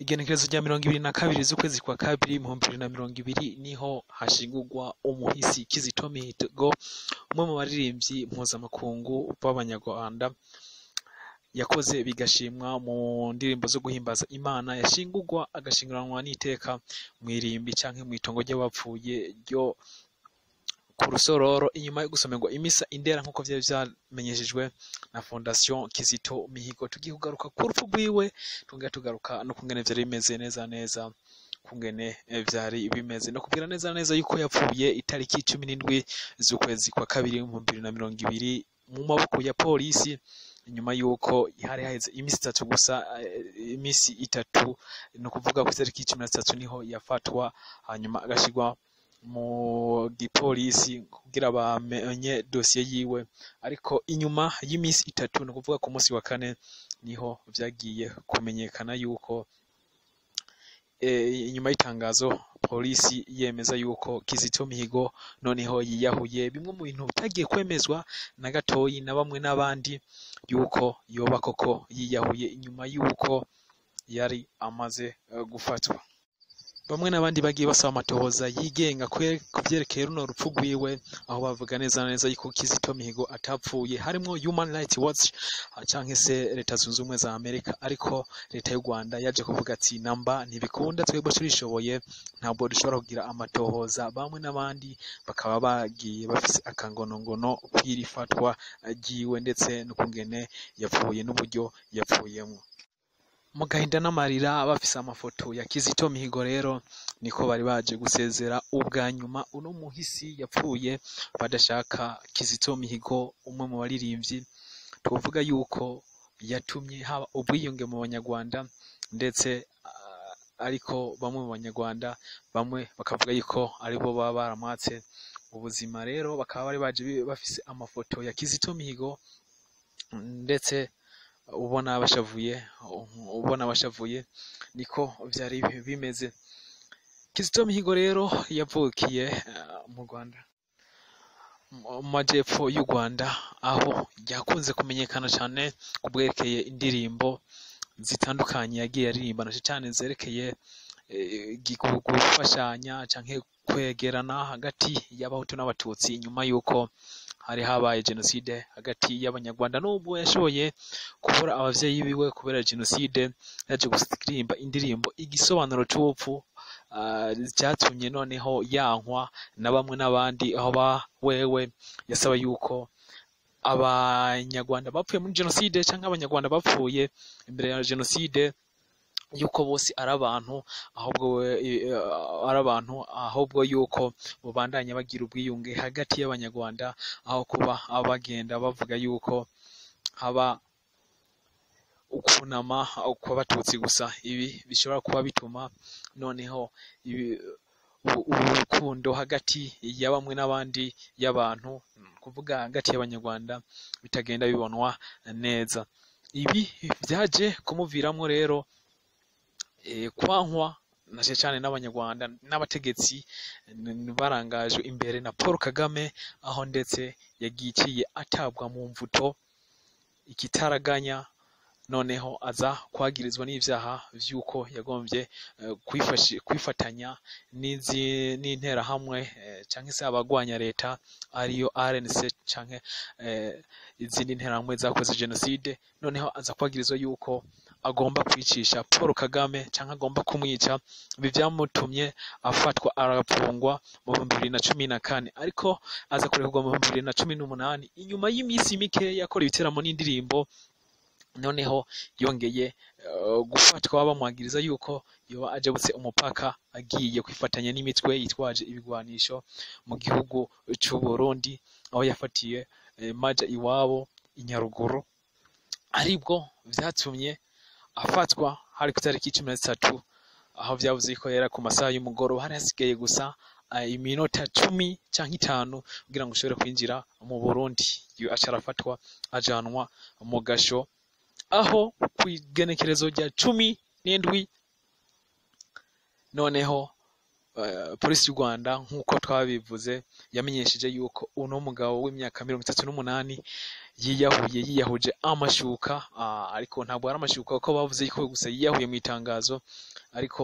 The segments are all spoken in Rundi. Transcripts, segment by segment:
Igenekerezo rya 22 z'ukwezi kwa kabiri 2020 niho hashingurwa umuhisi Kizito Mihigo, umwe mu baririmbyi mpuzamakungu b'Abanyarwanda yakoze bigashimwa mu ndirimbo zo guhimbaza Imana. Yashingurwa agashinguranwa n'iteka mw'irimbi canke mw'itongo ry'abapfuye ryo ku Rusororo, inyuma yo gusomerwa imisa indera nk'uko vyari vyamenyeshejwe na Fondation Kizito Mihigo. Tugiye kugaruka ku rupfu rwiwe, twongera tugaruka no kungene vyari bimeze neza neza, kungene vyari bimeze no kubwira neza neza yuko yapfuye itariki 17 z'ukwezi kwa kabiri 2020 mu maboko ya polisi, inyuma yuko hari haheze imisi 3 gusa, imisi 3, ni ukuvuga ku itariki 13 niho yafatwa, hanyuma agashirwa mu gipolisi kugira bamenye dosiye yiwe. Ariko inyuma y'imisi 3, ni ukuvuga ku munsi wa kane, niho vyagiye kumenyekana yuko inyuma y'itangazo polisi yemeza yuko Kizito Mihigo noneho yiyahuye. Bimwe mu bintu bitagiye kwemezwa na gatoyi na bamwe n'abandi yuko yoba koko yiyahuye inyuma yuko yari amaze gufatwa. Bamwe n'abandi bagiye basaba amatohoza yigenga ku vyerekeye runo rupfu rwiwe, aho bavuga neza neza yuko Kizito Mihigo atapfuye, harimwo Human Rights Watch canke se Leta Zunze Ubumwe za Amerika. Ariko leta y'u Rwanda yaje kuvuga ati namba ntibikunda, twebwe turishoboye, ntabwo dushobora kugira amatohoza. Bamwe n'abandi bakaba bagiye bafise akangonongono kw'iri fatwa ryiwe ndetse n'ukungene yapfuye n'uburyo yapfuyemwo. Mu gahinda n'amarira bafise amafoto ya Kizito Mihigo rero niko bari baje gusezera ubwa nyuma uno muhisi yapfuye badashaka. Kizito Mihigo, umwe mu baririmbyi twovuga yuko yatumye haba ubwiyunge mu Banyarwanda, ndetse ariko bamwe mu Banyarwanda bamwe bakavuga yuko aribo baba baramwatse ubuzima. Rero bakaba bari baje bafise amafoto ya Kizito Mihigo, ndetse ubona bashavuye, niko vyari bimeze. Kizito Mihigo rero yavukiye mu Rwanda, mu majepfo y'u Rwanda, aho yakunze kumenyekana cyane kubwerekeye indirimbo zitandukanye yagiye aririmba, na cyane zerekeye gufashanya canke kwegerana hagati y'Abahutu n'Abatutsi inyuma yuko hari habaye jenoside hagati y'Abanyarwanda. Nubwo yashoboye kubura abavyeyi biwe kubera jenoside, yaje kuririmba indirimbo igisobanuro c'urupfu, cyatumye noneho yankwa na bamwe n'abandi, aho ba wewe yasaba yuko Abanyarwanda bapfuye muri jenoside canke Abanyarwanda bapfuye imbere ya jenoside yuko bose ari abantu, ahubwo ari abantu, ahubwo yuko bubandanya bagira ubwiyunge hagati y'Abanyarwanda, aho kuba abagenda bavuga yuko haba ukunama kw'Abatutsi gusa. Ibi bishobora kuba bituma noneho urukundo hagati ya bamwe n'abandi y'abantu, kuvuga hagati y'Abanyarwanda, bitagenda bibonwa neza. Ibi vyaje kumuviramwo rero kwankwa na cyane n'Abanyarwanda n'abategetsi barangajwe imbere na Paul Kagame, aho ndetse yagiye atabwa mu mvuto ikitaraganya, noneho aza kwagirizwa n'ivyaha vy'uko yagombye kwifatanya n'interahamwe canke se abagwanya leta ariyo RNC canke izindi nterahamwe zakoze jenoside. Noneho aza kwagirizwa yuko agomba kwicisha Paul Kagame canke agomba kumwica. Ibi vyamutumye afatwa arafungwa mu 2014, ariko aza kurekurwa mu 2018 inyuma y'imisi mike yakora ibiteramo n'indirimbo. Noneho yongeye gufatwa bamwagiriza yuko yoba ajabutse umupaka agiye kwifatanya n'imitwe yitwaje ibigwanisho mu gihugu c'u Burundi, aho yafatiye maja iwabo i Nyaruguru. Aribwo vyatumye afatwa hari ku itariki 13, aho vyavuze ko yera ku masaha y'umugoroba, hari hasigaye gusa iminota 10 canke 5 kugira ngo ushobore kwinjira mu Burundi. Aca arafatwa ajanwa mu gasho, aho kw'igenekerezo rya 17 noneho polisi y'u Rwanda nk'uko twabivuze yamenyesheje yuko uno mugabo w'imyaka 38 yiyahuye, yiyahuje amashuka, ariko ntabwo ari amashuka kuko bavuze ko gusa yiyahuye mu itangazo, ariko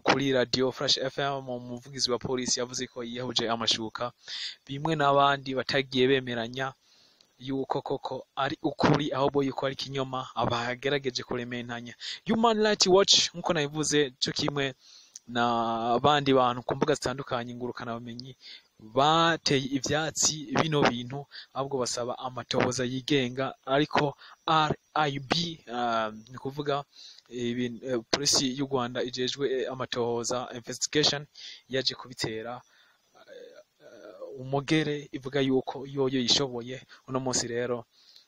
kuri radio Flash FM umuvugizi wa polisi yavuze ko yiyahuje amashuka, bimwe n'abandi batagiye bemeranya yuko koko ari ukuri ahubwo yuko ari kinyoma, abagerageje kurementanya. Human Rights Watch nkuko nabivuze cyo kimwe n'abandi bantu ku mbuga zitandukanye ngurukanabumenyi bateye ivyatsi bino bintu, ahubwo basaba amatohoza yigenga, ariko RIB ni kuvuga polisi y'u Rwanda ijejwe amatohoza investigation yaje kubitera umugere, ivuga yuko yoyo yishoboye. Uno munsi rero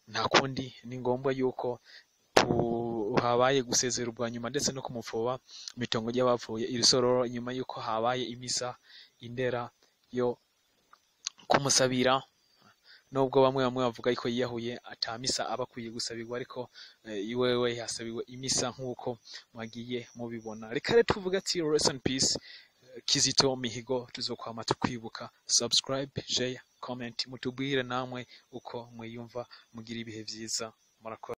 nta kundi, ni ngombwa yuko habaye gusezera ubwa nyuma ndetse no kumupfoba imitongo ry'abapfuye irisororo, nyuma yuko habaye imisa indera yo kumusabira, nubwo bamwe bamwe bavuga yuko yiyahuye atamisa aba akwiye gusabirwa, ariko iwewe yasabiwe imisa nk'uko mwagiye mubibona. Reka rero tuvuge ati rest in peace Kizito Mihigo, tuzokwama tukwibuka. Subscribe, share, comment, mutubwire namwe uko mwiyumva, mugira ibihe vyiza, murakoze.